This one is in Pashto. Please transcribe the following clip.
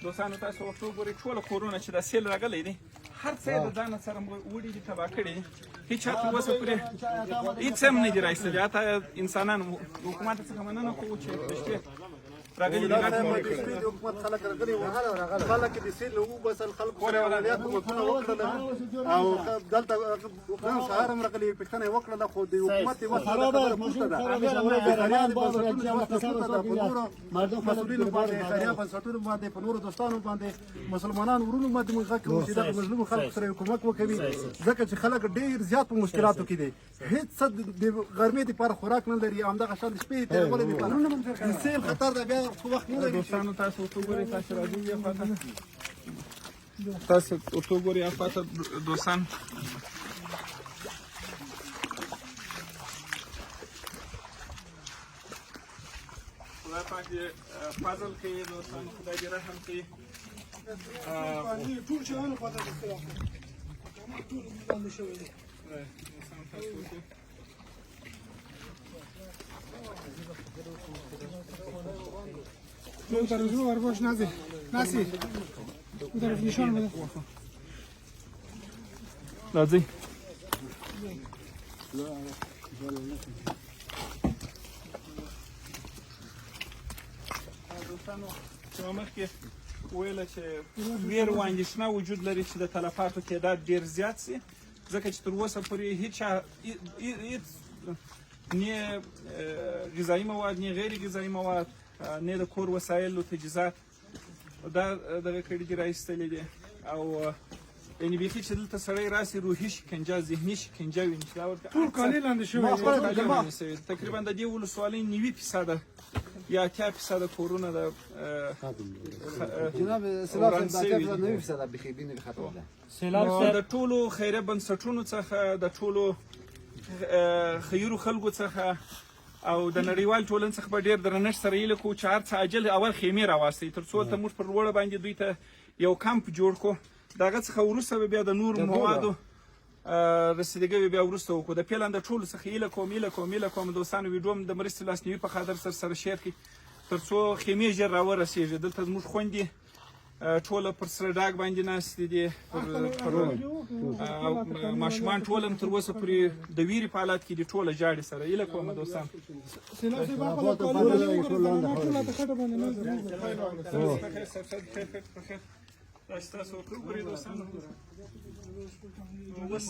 دوستانو تاسو ورته وګورئ، ټول کورونه چې دا سیل راغلی دی، هر څه یې د ځانه سره وړي دي، تباه کړي دي. هیچا تر اوسه پورې هیڅ هم نه دي راایستلي. حتی انسانان حکومت څخه مننه کوو چې د شپې راغلي دي. د حکومت خلک راغلي وو، خلک د سیل له وباسل، خلکو سره عملیات کومکونه وکړل، او دلته نن سهار هم راغلي، پوښتنه یې وکړله، خو د حکومت یې وسه ده، خبره پورته ده. د خیریه بنسټونو یې وسه پورته ده، په نورو مسؤلینو باندې، خیریه بنسټونو باندې، په نورو دوستانو باندې، مسلمانانو ورونو باندې موږ غږ کوو چې دغه مظلومو خلکو سره یې کومک وکوي، ځکه چې خلک ډېر زیات په مشکلاتو کې دي. هیڅ څه د غرمې دپاره خوراک نه لري، همدغه شان د شپې تېرولو دپاره د سیل خطر ده، بیا خو وخت نه لري. دوستانو تاسو ورته وګورئ، تاسو راځئ یې خواته، تاسو ورته وګورئ خواته دوستان. خدای پاک دې فضل کوي دوستانو، خدای دې رحم کوي. ټول شیانو پته ده، ټول باندې شوی دی. دوستان تاسو ورته اون طرف رو باش نزی نسی، اون طرف نشان بده. راځئ. دوستانو، چې ما مخکې وویل چې ویر او اندېښنه وجود لري چې د تلفاتو تعداد ډېر زیات سي، ځکه چې تر اوسه پورې هیچا هیڅ نه غذایي مواد، نه غیر غذایي مواد، نه د کور وسایل او تجهیزات دا دغه کړي دي، راایستلي دي. او یعنی بیخي چې دلته سړی راسي، روحي شکنجه، ذهني شکنجه ویني چې دا ورته ټول کالي لاندې شوي. شوي. تقریبا د دې ولسوالۍ 90% یا 80% کورونه د جناب سیلاب صاحب، د 90% بخي بین ختم ده. نو د ټولو خیریه بنسټونو څخه، د ټولو خیرو خلکو څخه او د نړیوال ټولنې څخه به ډېر درنښت سره هیله کوو چې هر څه عاجل اول خیمې راواستئ، تر څو ته موږ پر لوړه باندې دوی ته یو کمپ جوړ کړو. د هغه څخه وروسته به بیا د نورو موادو رسیدګي به بیا وروسته وکړو. د فعلا د ټولو څخه هیله کوم، هیله کوم، هیله کوم دوستانو، ویډیو هم د مرستې لاسنیوي په خاطر سره share کړئ، تر څو خیمې ژر راورسېږي. دلته زموږ خویندې ټوله پر سره ډاګ باندې ناستې دي، پر ماشومان ټول هم تر اوسه پورې د ویرې په حالت کې دي، ټوله ژاړي سره. هیله کوم دوستان. سیلاب صاحب، خپل کالي ټول ته خټه باندې نه. په خیر صاحب، خیر خیر، په خیر. تاسو ورته وګورئ دوستانو. اوس